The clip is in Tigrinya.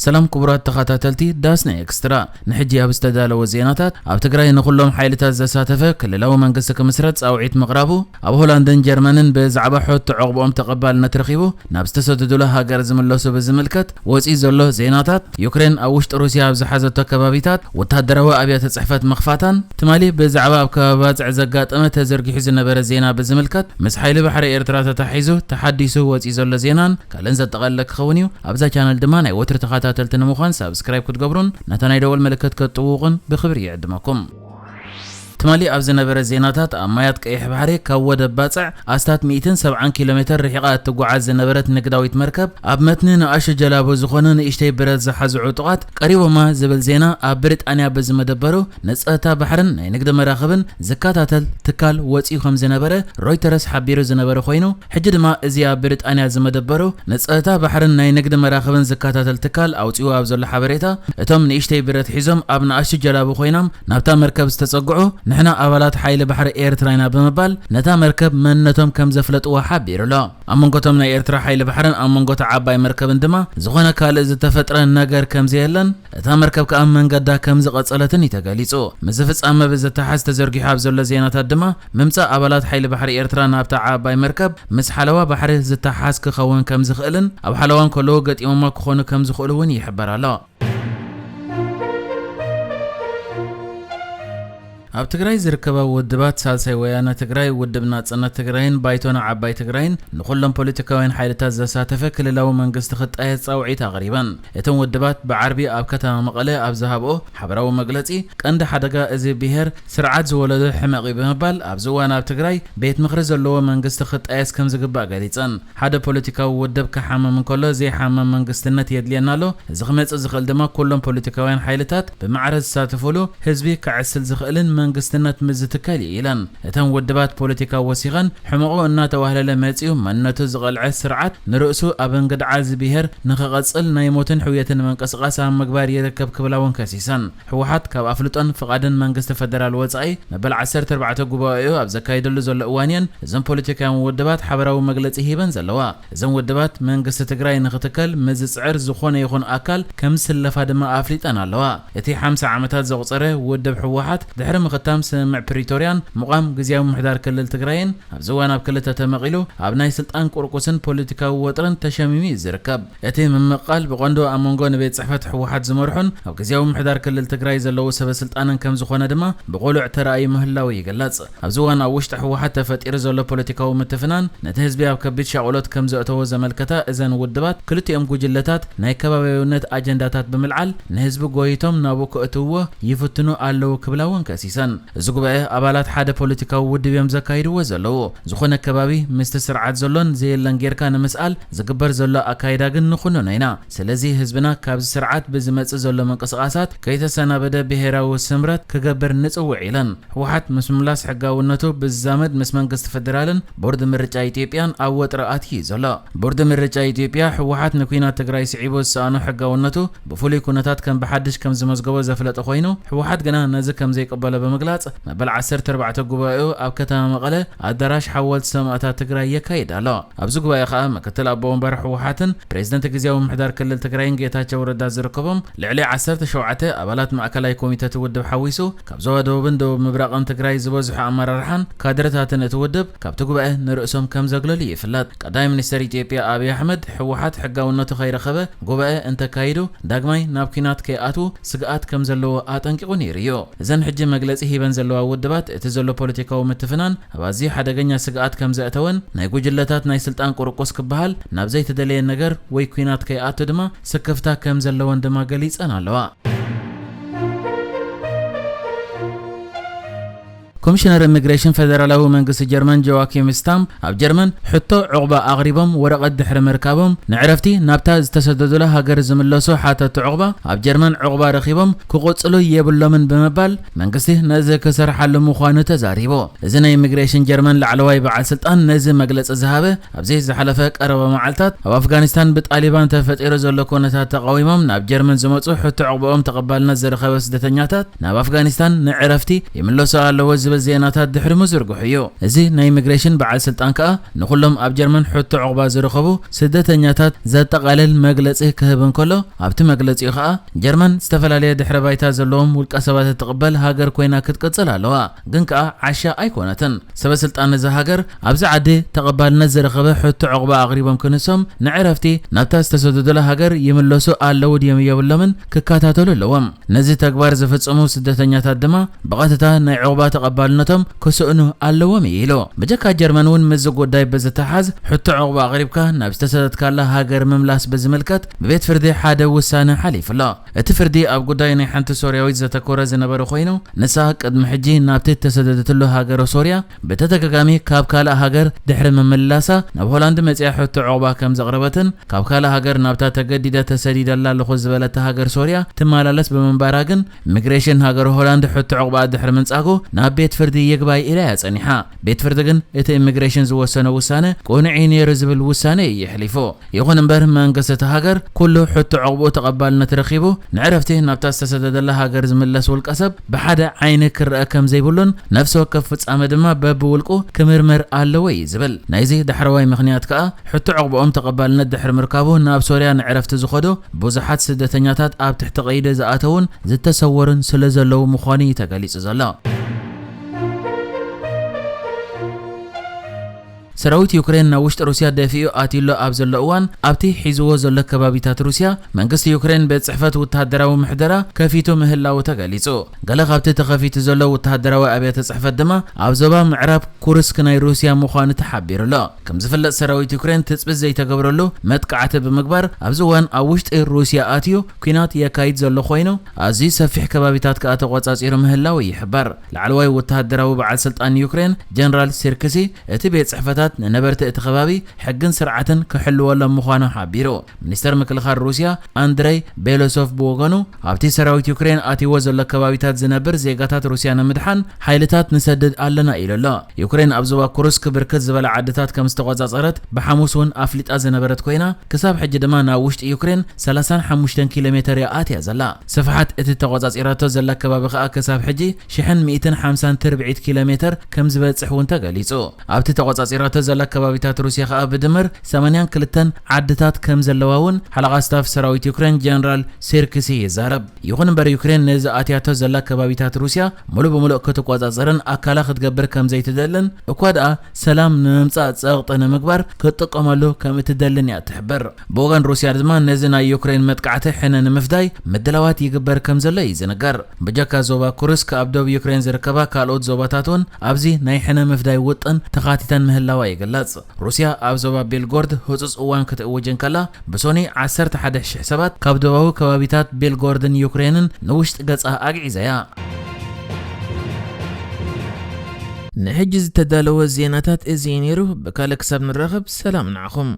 ሰላም ክቡራት ተኸታተልቲ ዳስና ኤክስትራ፣ ንሕጂ ኣብ ዝተዳለወ ዜናታት፣ ኣብ ትግራይ ንኹሎም ሓይልታት ዘሳተፈ ክልላዊ መንግስቲ ክምስረት ጻውዒት ምቕራቡ፣ ኣብ ሆላንድን ጀርመንን ብዛዕባ ሕቶ ዕቑብኦም ተቐባልነት ረኺቡ ናብ ዝተሰደዱላ ሃገር ዝምለሱ ብዝምልከት ወፂኡ ዘሎ ዜናታት፣ ዩክሬን ኣብ ውሽጢ ሩስያ ኣብ ዝሓዘቶ ከባቢታት ወታደራዊ ኣብያተ ጽሕፈት ምኽፋታን፣ ትማሊ ብዛዕባ ኣብ ከባቢ ባጽዕ ዘጋጠመ ተዘርጊሑ ዝነበረ ዜና ብዝምልከት ምስ ሓይሊ ባሕሪ ኤርትራ ተታሒዙ ተሓዲሱ ወፂኡ ዘሎ ዜናን ካልእን ዘጠቓለለ ክኸውን እዩ። ኣብዛ ቻነል ድማ ናይ ወትሪ ተኸታተልቲ ንምዃን ሳብስክራይብ ክትገብሩን ነታ ናይ ደወል ምልክት ክትጥውቑን ብኽብሪ ይዕድመኩም። ትማሊ ኣብ ዝነበረ ዜናታት፣ ኣብ ማያት ቀይሕ ባሕሪ ካብ ወደብ ባጽዕ ኣስታት ሚእትን ሰብዓን ኪሎ ሜትር ርሒቓ እትጓዓዝ ዝነበረት ንግዳዊት መርከብ ኣብ መትኒ ንኣሽቱ ጀላቡ ዝኾነ ንእሽተይ ብረት ዝሓዙ ዕጡቓት ቀሪቦማ ዝብል ዜና ኣብ ብሪጣንያ ብዝመደበሩ ንጽህታ ባሕርን ናይ ንግዲ መራኽብን ዝከታተል ትካል ወጺኡ ከም ዝነበረ ሮይተርስ ሓቢሩ ዝነበረ ኮይኑ፣ ሕጂ ድማ እዚ ኣብ ብሪጣንያ ዝመደበሩ ንጽህታ ባሕርን ናይ ንግዲ መራኽብን ዝከታተል ትካል ኣውጺኡ ኣብ ዘሎ ሓበሬታ፣ እቶም ንእሽተይ ብረት ሒዞም ኣብ ንኣሽቱ ጀላቡ ኮይኖም ናብታ መርከብ ዝተጸግዑ፣ ንሕና ኣባላት ሓይሊ ባሕሪ ኤርትራ ኢና ብምባል ነታ መርከብ መንነቶም ከም ዘፍለጥዋ ሓቢሩ ኣሎ። ኣብ መንጎ እቶም ናይ ኤርትራ ሓይሊ ባሕርን ኣብ መንጎ እታ ዓባይ መርከብን ድማ ዝኾነ ካልእ ዝተፈጥረ ነገር ከም ዘየለን፣ እታ መርከብ ከኣ መንገዳ ከም ዝቐጸለትን እዩ ተገሊጹ። ምስዚ ፍጻመ ብዝተሓዝ ተዘርጊሑ ኣብ ዘሎ ዜናታት ድማ፣ ምምጻእ ኣባላት ሓይሊ ባሕሪ ኤርትራ ናብታ ዓባይ መርከብ ምስ ሓለዋ ባሕሪ ዝተሓዝ ክኸውን ከም ዝኽእልን፣ ኣብ ሓለዋ እንከለዉ ገጢሞማ ክኾኑ ከም ዝኽእሉ እውን ይሕበር ኣሎ። ኣብ ትግራይ ዝርከባ ውድባት ሳልሳይ ወያነ ትግራይ፣ ውድብ ናጽነት ትግራይን ባይቶና ዓባይ ትግራይን ንኹሎም ፖለቲካውያን ሓይልታት ዘሳተፈ ክልላዊ መንግስቲ ክጣየስ ጻውዒት ኣቕሪበን። እተን ውድባት ብዓርቢ ኣብ ከተማ መቐለ ኣብ ዝሃብኦ ሓበራዊ መግለጺ፣ ቀንዲ ሓደጋ እዚ ብሄር ስርዓት ዝወለዶ ሕመቕ እዩ ብምባል፣ ኣብዚ እዋን ኣብ ትግራይ ቤት ምኽሪ ዘለዎ መንግስቲ ክጣየስ ከም ዝግባእ ገሊጸን። ሓደ ፖለቲካዊ ውድብ ክሓምም እንከሎ ዘይሓምም መንግስትነት የድልየና ኣሎ። እዚ ክመጽእ ዝኽእል ድማ ኩሎም ፖለቲካውያን ሓይልታት ብማዕረ ዝሳተፉሉ ህዝቢ ክዕስል ዝኽእልን መንግስትነት ምስ ዝትከል እዩ ኢለን። እተን ውድባት ፖለቲካ ወሲኸን ሕመቑ እናተዋህለለ መጺኡ መንነቱ ዝቐልዐ ስርዓት ንርእሱ ኣብ እንግድዓ እዚ ብሄር ንኽቐጽል ናይ ሞትን ሕውየትን ምንቅስቓስ ኣብ ምግባር ይርከብ ክብላ እውን ከሲሰን። ህወሓት ካብ ኣፍልጦን ፍቓድን መንግስቲ ፈደራል ወጻኢ መበል ዓሰርተ ኣርባዕተ ጉባኤኡ ኣብ ዘካይደሉ ዘሎ እዋን እየን እዘን ፖለቲካውያን ውድባት ሓበራዊ መግለጺ ሂበን ዘለዋ። እዘን ውድባት መንግስቲ ትግራይ ንኽትከል ምስ ዝጽዕር ዝኾነ ይኹን ኣካል ከም ዝስለፋ ድማ ኣፍሊጠን ኣለዋ። እቲ ሓምሳ ዓመታት ዘቑጸረ ውድብ ህወሓት ድሕሪ ምኽታም ስምምዕ ፕሪቶርያን ምቋም ግዝያዊ ምምሕዳር ክልል ትግራይን ኣብዚ እዋን ኣብ ክልተ ተመቒሉ ኣብ ናይ ስልጣን ቁርቁስን ፖለቲካዊ ወጥርን ተሸሚሙ እዩ ዝርከብ። እቲ ምምቕቓል ብቐንዱ ኣብ መንጎ ንቤት ጽሕፈት ህወሓት ዝመርሑን ኣብ ግዝያዊ ምምሕዳር ክልል ትግራይ ዘለዉ ሰበ ስልጣንን ከም ዝኾነ ድማ ብቕሉዕ ተራእዩ ምህላዉ ይግለጽ። ኣብዚ እዋን ኣብ ውሽጢ ህወሓት ተፈጢሩ ዘሎ ፖለቲካዊ ምትፍናን ነቲ ህዝቢ ኣብ ከቢድ ሻቕሎት ከም ዘእተዎ ዘመልከታ እዘን ውድባት፣ ክልቲኦም ጉጅለታት ናይ ከባብያውነት ኣጀንዳታት ብምልዓል ንህዝቢ ጎይቶም ናብኡ ከእትውዎ ይፍትኑ ኣለዉ ክብላ እውን ከሲሰን። እዚ ጉባኤ ኣባላት ሓደ ፖለቲካዊ ውድብ እዮም ዘካይድዎ ዘለዉ። ዝኾነ ከባቢ ምስቲ ስርዓት ዘሎን ዘየለን ጌርካ ንምስኣል ዝግበር ዘሎ ኣካይዳ ግን ንኹንኖ ኢና። ስለዚ ህዝብና ካብዚ ስርዓት ብዝመጽእ ዘሎ ምንቅስቓሳት ከይተሰናበደ ብሄራዊ ስምረት ክገብር ንጽውዕ ኢለን። ህወሓት ምስ ምምላስ ሕጋውነቱ ብዝዛመድ ምስ መንግስቲ ፈደራልን ቦርድ ምርጫ ኢትዮጵያን ኣብ ወጥሪ ኣትዩ እዩ ዘሎ። ቦርድ ምርጫ ኢትዮጵያ ህወሓት ንኲናት ትግራይ ስዒቡ ዝሰኣኖ ሕጋውነቱ ብፍሉይ ኩነታት ከም ብሓድሽ ከም ዝመዝገቦ ዘፍለጠ ኮይኑ፣ ህወሓት ግና ነዚ ከም ዘይቅበሎ ብምግላጽ፣ መበል ዓሰርተ ኣርባዕተ ጉባኤኡ ኣብ ከተማ መቐለ ኣዳራሽ ሓወልቲ ሰማእታት ትግራይ የካይድ ኣሎ። ኣብዚ ጉባኤ ከኣ ምክትል ኣቦ ወንበር ህወሓትን ፕሬዝደንት ግዝያዊ ምምሕዳር ክልል ትግራይን ጌታቸው ረዳ ዝርከቦም ልዕሊ ዓሰርተ ሸውዓተ ኣባላት ማእከላይ ኮሚተ እቲ ውድብ ሓዊሱ፣ ካብ ዞባ ደቡብን ደቡብ ምብራቕን ትግራይ ዝበዝሑ ኣመራርሓን ካድረታትን እቲ ውድብ ካብቲ ጉባኤ ንርእሶም ከም ዘግለሉ ይፍለጥ። ቀዳማይ ሚኒስተር ኢትዮጵያ ኣብይ ኣሕመድ፣ ህወሓት ሕጋውነቱ ከይረኸበ ጉባኤ እንተካይዱ ዳግማይ ናብ ኲናት ከይኣትዉ ስግኣት ከም ዘለዎ ኣጠንቂቑ ነይሩ እዩ። እዘን ሕጂ መግለጺ ሂበን ዘለዋ ውድባት እቲ ዘሎ ፖለቲካዊ ምትፍናን ኣብ ኣዝዩ ሓደገኛ ስግኣት ከም ዘእተወን፣ ናይ ጉጅለታት ናይ ስልጣን ቁርቁስ ክበሃል ናብ ዘይተደለየ ነገር ወይ ኲናት ከይኣቱ ድማ ስክፍታ ከም ዘለወን ድማ ገሊጸን ኣለዋ። ኮሚሽነር ኢሚግሬሽን ፈደራላዊ መንግስቲ ጀርመን ጆዋኪም ስታምፕ ኣብ ጀርመን ሕቶ ዑቕባ ኣቕሪቦም ወረቐት ድሕሪ ምርካቦም ንዕረፍቲ ናብታ ዝተሰደዱላ ሃገር ዝምለሱ ሓተቲ ዑቕባ ኣብ ጀርመን ዑቕባ ረኺቦም ክቕጽሉ የብሎምን ብምባል መንግስቲ ነዚ ክሰርሓሉ ምዃኑ ተዛሪቡ። እዚ ናይ ኢሚግሬሽን ጀርመን ላዕለዋይ በዓል ስልጣን ነዚ መግለጺ ዝሃበ ኣብዚ ዝሓለፈ ቀረባ መዓልታት ኣብ ኣፍጋኒስታን ብጣሊባን ተፈጢሩ ዘሎ ኩነታት ተቓዊሞም ናብ ጀርመን ዝመጹ ሕቶ ዕቑባኦም ተቐባልነት ዝረኸበ ስደተኛታት ናብ ኣፍጋኒስታን ንዕረፍቲ ይምለሱ ኣለዎ ዜናታት ድሕሪ ምዝርግሑ እዩ። እዚ ናይ ኢሚግሬሽን በዓል ስልጣን ከኣ ንኹሎም ኣብ ጀርመን ሕቶ ዑቕባ ዝረኸቡ ስደተኛታት ዘጠቓልል መግለጺ ክህብ እንከሎ፣ ኣብቲ መግለጺኡ ከኣ ጀርመን ዝተፈላለየ ድሕረ ባይታ ዘለዎም ውልቀ ሰባት እትቕበል ሃገር ኮይና ክትቅጽል ኣለዋ፣ ግን ከኣ ዓሻ ኣይኮነትን። ሰበ ስልጣን እዛ ሃገር ኣብዚ ዓዲ ተቐባልነት ዝረኸበ ሕቶ ዑቕባ ኣቕሪቦም ክንሶም ንዕረፍቲ ናብታ ዝተሰደዱላ ሃገር ይምለሱ ኣለዉ ድዮም የብሎምን ክከታተሉ ኣለዎም። ነዚ ተግባር ዝፍጽሙ ስደተኛታት ድማ ብቐጥታ ናይ ዑቕባ ተቐባልነቶም ክስእኑ ኣለዎም እዩ ኢሉ። ብጀካ ጀርመን እውን ምስዚ ጉዳይ ብዝተሓዝ ሕቶ ዑቕባ ኣቕሪብካ ናብ ዝተሰደድካላ ሃገር ምምላስ ብዝምልከት ብቤት ፍርዲ ሓደ ውሳነ ሓሊፉ ኣሎ። እቲ ፍርዲ ኣብ ጉዳይ ናይ ሓንቲ ሶርያዊት ዘተኮረ ዝነበረ ኮይኑ፣ ንሳ ቅድሚ ሕጂ ናብቲ እተሰደደትሉ ሃገረ ሶርያ ብተደጋጋሚ ካብ ካልእ ሃገር ድሕሪ ምምላሳ ናብ ሆላንድ መጺኣ ሕቶ ዑቕባ ከም ዘቕረበትን ካብ ካልእ ሃገር ናብታ ተገዲደ ተሰዲደላ ኣለኹ ዝበለታ ሃገር ሶርያ ትመላለስ ብምንባራ ግን፣ ኢሚግሬሽን ሃገረ ሆላንድ ሕቶ ዑቕባ ድሕሪ ምንጻጉ ናብ ቤት ፍርዲ ይግባይ ኢላ እያ ጸኒሓ። ቤት ፍርዲ ግን እቲ ኢሚግሬሽን ዝወሰነ ውሳነ ቅኑዕ እዩ ነይሩ ዝብል ውሳነ እዩ የሕሊፉ። ይኹን እምበር መንግስቲ እቲ ሃገር ኩሉ ሕቶ ዑቕብኡ ተቐባልነት ረኺቡ ንዕረፍቲ ናብታ ዝተሰደደላ ሃገር ዝምለስ ውልቀ ሰብ ብሓደ ዓይኒ ክረአ ከም ዘይብሉን ነፍሲ ወከፍ ፍጻመ ድማ በብውልቁ ክምርመር ኣለዎ እዩ ዝብል። ናይዚ ዳሕረዋይ ምኽንያት ከኣ ሕቶ ዑቕብኦም ተቐባልነት ድሕሪ ምርካቡ ናብ ሶርያ ንዕረፍቲ ዝኸዱ ብዙሓት ስደተኛታት ኣብ ትሕቲ ቀይዲ ዝኣተዉን ዝተሰወሩን ስለ ዘለዉ ምዃኑ እዩ ተገሊጹ ዘሎ። ሰራዊት ዩክሬን ናብ ውሽጢ ሩስያ ደፊኡ ኣትዩሎ ኣብ ዘሎ እዋን ኣብቲ ሒዝዎ ዘሎ ከባቢታት ሩስያ መንግስቲ ዩክሬን ቤት ጽሕፈት ወተሃደራዊ ምሕደራ ከፊቱ ምህላዉ ተገሊጹ። ገለ ካብቲ ተኸፊቱ ዘሎ ወተሃደራዊ ኣብያተ ጽሕፈት ድማ ኣብ ዞባ ምዕራብ ኩርስክ ናይ ሩስያ ምዃኑ ተሓቢሩ ኣሎ። ከም ዝፍለጥ ሰራዊት ዩክሬን ትጽቢት ዘይተገብረሉ መጥቃዕቲ ብምግባር ኣብዚ እዋን ኣብ ውሽጢ ሩስያ ኣትዩ ኲናት የካይድ ዘሎ ኮይኑ ኣዝዩ ሰፊሕ ከባቢታት ከኣ ተቖጻጺሩ ምህላዉ ይሕበር። ላዕለዋይ ወተሃደራዊ በዓል ስልጣን ዩክሬን ጀነራል ሴርክሲ እቲ ቤት ጽሕፈታት ንነበርቲ እቲ ከባቢ ሕግን ስርዓትን ክሕልወሎም ምዃኑ ሓቢሩ። ሚኒስተር ምክልኻል ሩስያ ኣንድረይ ቤሎሶቭ ብወገኑ ኣብቲ ሰራዊት ዩክሬን ኣትይዎ ዘሎ ከባቢታት ዝነብር ዜጋታት ሩስያ ንምድሓን ሓይልታት ንሰድድ ኣለና ኢሉ ኣሎ። ዩክሬን ኣብ ዞባ ኩርስክ ብርክት ዝበላ ዓድታት ከም ዝተቖጻጸረት ብሓሙስ እውን ኣፍሊጣ ዝነበረት ኮይና ክሳብ ሕጂ ድማ ናብ ውሽጢ ዩክሬን ሰላሳን ሓሙሽተን ኪሎ ሜተር እያ ኣትያ ዘላ። ስፍሓት እቲ ተቖጻጺራቶ ዘላ ከባቢ ከኣ ክሳብ ሕጂ ሽሕን ሚእትን ሓምሳን ትርብዒት ኪሎ ሜተር ከም ዝበጽሕ እውን ተገሊጹ። ኣብቲ ተቖጻጺራቶ ዘላ ከባቢታት ሩስያ ከኣ ብድምር ሰማንያን ክልተን ዓድታት ከም ዘለዋ እውን ሓለቓ ስታፍ ሰራዊት ዩክሬን ጀነራል ሴርክሲ ይዛረብ። ይኹን እምበር ዩክሬን ነዚ ኣትያቶ ዘላ ከባቢታት ሩስያ ሙሉእ ብሙሉእ ክትቆጻጸርን ኣካላ ክትገብር ከም ዘይትደልን እኳ ደኣ ሰላም ንምምጻእ ጸቕጢ ንምግባር ክትጥቀመሉ ከም እትደልን እያ ትሕብር። ብወገን ሩስያ ድማ ነዚ ናይ ዩክሬን መጥቃዕቲ ሕነ ንምፍዳይ ምድላዋት ይግበር ከም ዘሎ እዩ ዝንገር። ብጀካ ዞባ ኩርስክ ኣብ ዶብ ዩክሬን ዝርከባ ካልኦት ዞባታት እውን ኣብዚ ናይ ሕነ ምፍዳይ ውጥን ተኻቲተን ምህላዋ ይግለጽ። ሩስያ ኣብ ዞባ ቤልጎርድ ህጹጽ እዋን ክትእውጅ እንከላ ብሶኒ ዓሰርተ ሓደ ሽሕ ሰባት ካብ ዶባዊ ከባቢታት ቤልጎርድን ዩክሬንን ንውሽጢ ገጻ ኣግዒዘያ። ንሕጂ ዝተዳለወ ዜናታት እዚ እዩ ነይሩ። ብካልእ ክሳብ ንራኸብ ሰላም ንዓኹም።